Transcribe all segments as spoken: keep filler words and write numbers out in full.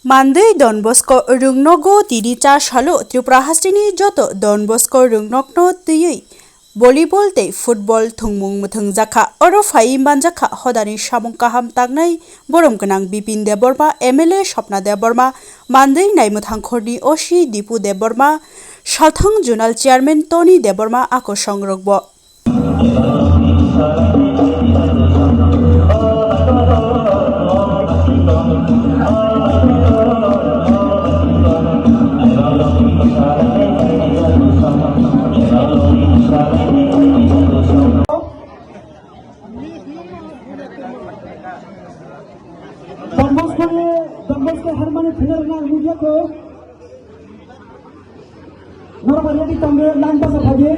Mandwi Don Bosco rwngnogo tini cha salo Tripura hasteni joto Don Bosco rwngnokno twiwi volleyball tei football thwngmung mwthwngjakha. Oro phaiwi manjakha hodani samung kaham tangnai borom gwnang Bipin Debbarma, M L A Swapna Debbarma, Mandwi Naimwthangkhorni O C Dipu Debbarma, Salthang Zonal Chairman Tony Debbarma a kosongrokbo. Don Bosco ni, Don Bosco harmani final na media ko. Norok ready tongwi line basa phaiwi.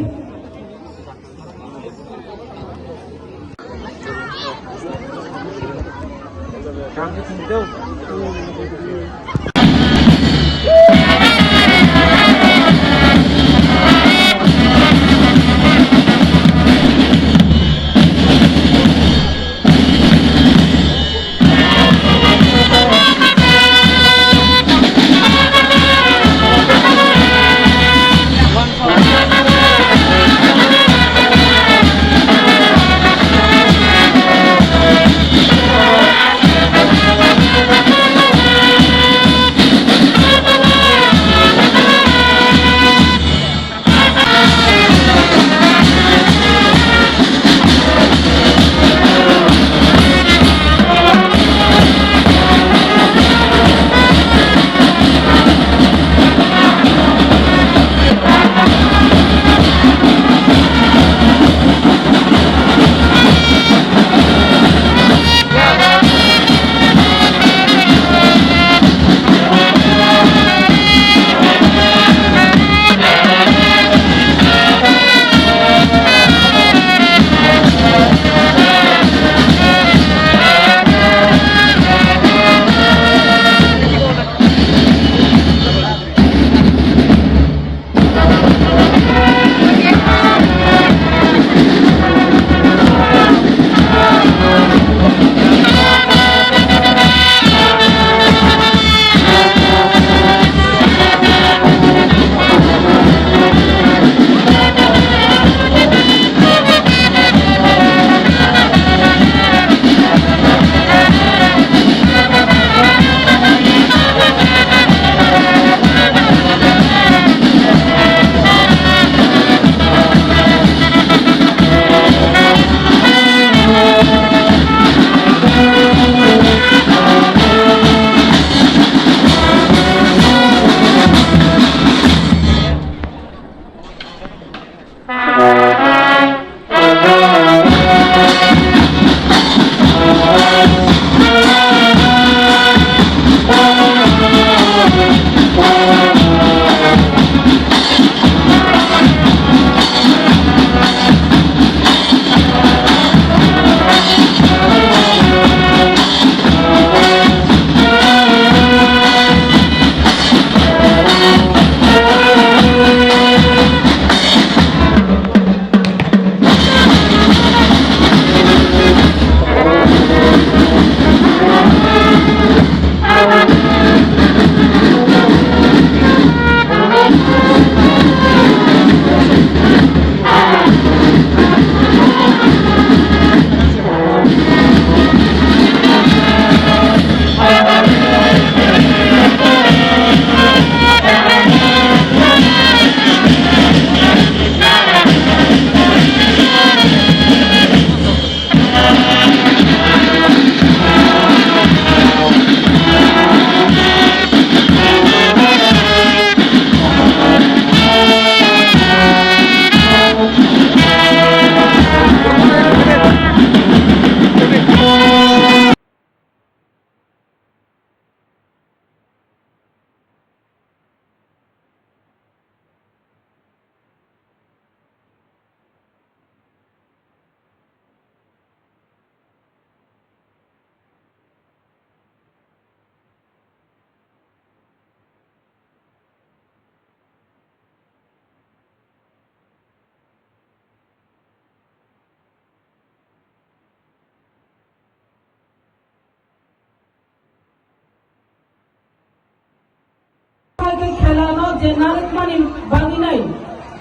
Mani bagwi nai,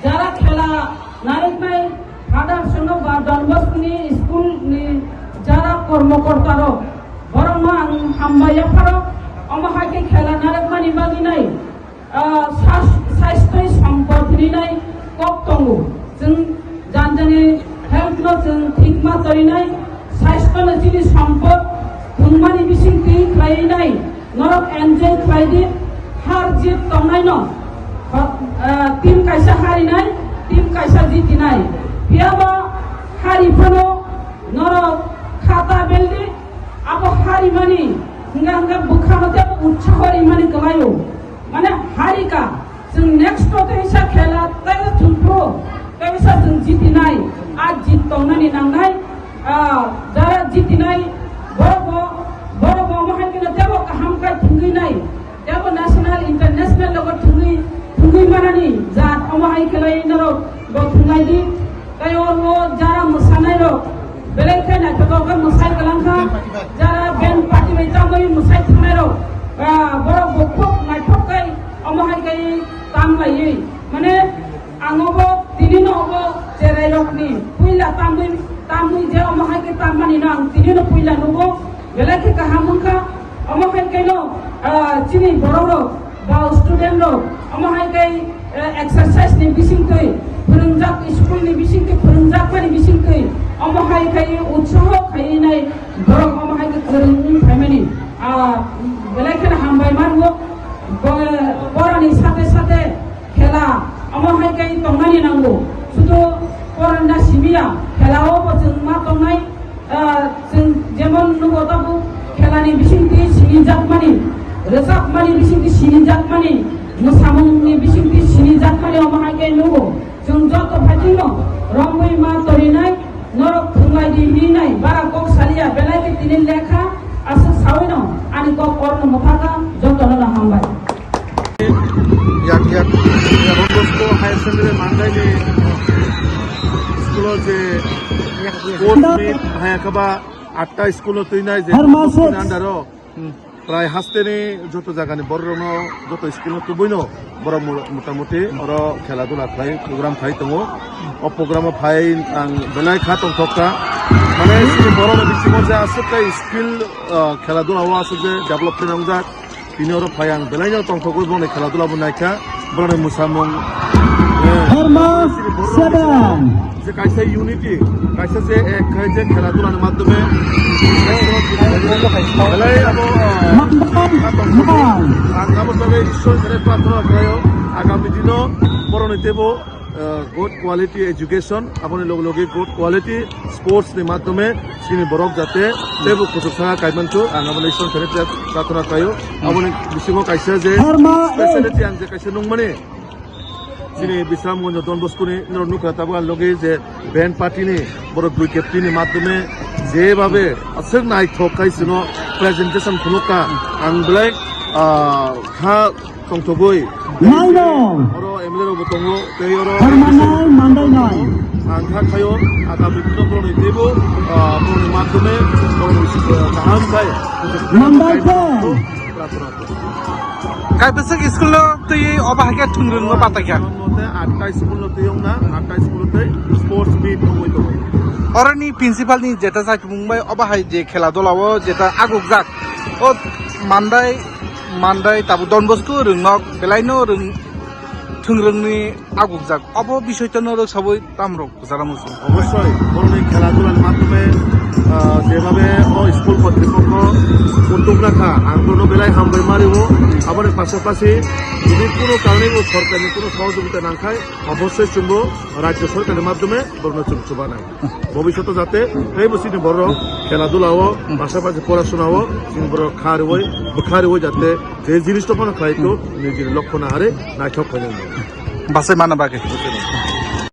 jara khela nariknai father sono ba Don Bosco ni school ni jara kormokorta rok, borok no ang hambai yapharo, omo hai khe khela narikmani bagwi nai, ah, sas-, sasthoi sompot hinwi nai kok tongo. Chwng jani jani health no chwng thik ma torinai, sasthoi no chini sompot thwngmani bising twi khlaiwi nai. Norok enjoy khlai di, har jit tongnai no, ah, team kaisa harinai, team kaisa jitinai. Phiya ba hari phano norok khata beldi, abo harimani, hwnga hwnga bwkhano tei utsaho rimani kwlaio. Mane harika, chwng next o teisa khela tei thwngphru, teisa chwng jitinai, a jit tongnani nangnai, ah, jara jitinai, borok bo, borok bo omo hai kheno tebo kaham khai thwngwi nai, tebo national, international level thwngwi, thwngwi manani jat omo hai khelai norok bo thwnglai di. Tei oro jara mwsanairok belai khe naithotok khe mwsai kwlangkha. Jara band party bai tamwi mwsai thangnairok, ah, borok bo khub naithok khe omo hai khe tamlaiwi. Mane ang obo tini no obo cherairokni puila tamwi, tamwi je omo hai khe tammani no ang tini no puila nugo. Belai khe kaham wngkha. Omo hai khe no, ah, chini borok rok ba student rok, omo hai khe, eh, exercise ni bising twi phwrwngjak, school ni bising twi phwrwngjakmani bising twi, omo hai khe utsaho khaiwi nai borok omo hai khe kwrwng wng phaimani, ah, belai kheno hambai mango. Bo-, boroni sate sate khela omo hai khe tongnani nango. Sudu poranda simiya, khela o bo chwng ma tongnai. Ah, chwng jemon nugo tabuk khelani bisingtwi sinijakmani, rwchapmani bisingtwi sinijakmani, mwsamungni bisingtwi sinijakmani, omo hai khe nugo. Chwng joto phaitino romwi ma torinai, norok thwnglai di hinwi nai bara kok saliya, belai khe tini lekha aswk sawino ani kok orno mwthaka, jotono no hambai. Yak yak Don Bosco Higher Secondary Mandai ni school o je sports meet haya kaba atta school o twi nai je Harmasuk. Under o prai haste ni joto jaga ni borok rok no joto school o tubui no borok mo-, motamuti oro khela dula khlai program khai tongo. O program o phai ang belai kha tongthok kha. Mane chini borok ni bisingo je aswk khe skill, ah, khela dula o aswk je development wngjak. Tini oro phai ang belai no tongthogwi boni khela dula bo naikha, boroni mwsamung, eh, Horma chini borok seven. Je kaisa unity, kaisa je ek khai je khela dula ni madhyome belai abo, ah, Mandai, kha tongthogwi. Nine. Ang abo bagwi Ishwar sare prarthana khlaio, agami dino boroni teibo, ah, good quality education, aboni loge loge good quality sports ni madhyome chini borok jate teibo kuchuk saka kaimanthok, ang aboni Ishwar sare prarthana khlaio. Aboni bisingo kaisa je Horma eight. Speciality ang je kaisa nungmani, chini Bisramganj Don Bosco ni norok nukha tabuk ang logi je band party ni borok dui captain ni madhyome jebhabe aswk naithok khai chwngno presentation phunukha, ang belai, ah, kha tongthogwi. Nine. Oro M L A rok bo tongo, tei oro Horma nine, Mandai nine. Ang kha khaio, agami dino borokni teibo, ah, borokni madhyome borokni, ah, kaham khai. Mandai ten. Kaibwswk school no twi obo hai khe thwngwrwng no batai kha. Mote atta school no twi wngna, atta school no twi sports meet wngwi tongo. Oroni principal ni jeta sakimung bai obo hai je khela dula o jeta agukjak. O Mandai, Mandai tabuk Don Bosco rwngnok belai no rwng, thwngwrwng ni agukjak. Obo bisoi to norok sabui tamrok. Kwcharo muchung. Obossoi, borokni khela dula ni madhyome, ah, jebhabe o school kotripokho uddog nakha, ang bono belai hambai ma rio. Aboni pasapasi, jodi kuno karone o sorkarni kuno sohojogita nangkhai, obossoi chwngbo rajyo sorkarni madhyome borokno chwng chubanai. Bobishoto jate teibo chini borok khela dula o, pasapasi porasona o, chini borok kha riwi, bwkha riwi jate je jinis to phano khlai to, nijini lokho nahari naithok khainai. Bachai mana bagwi.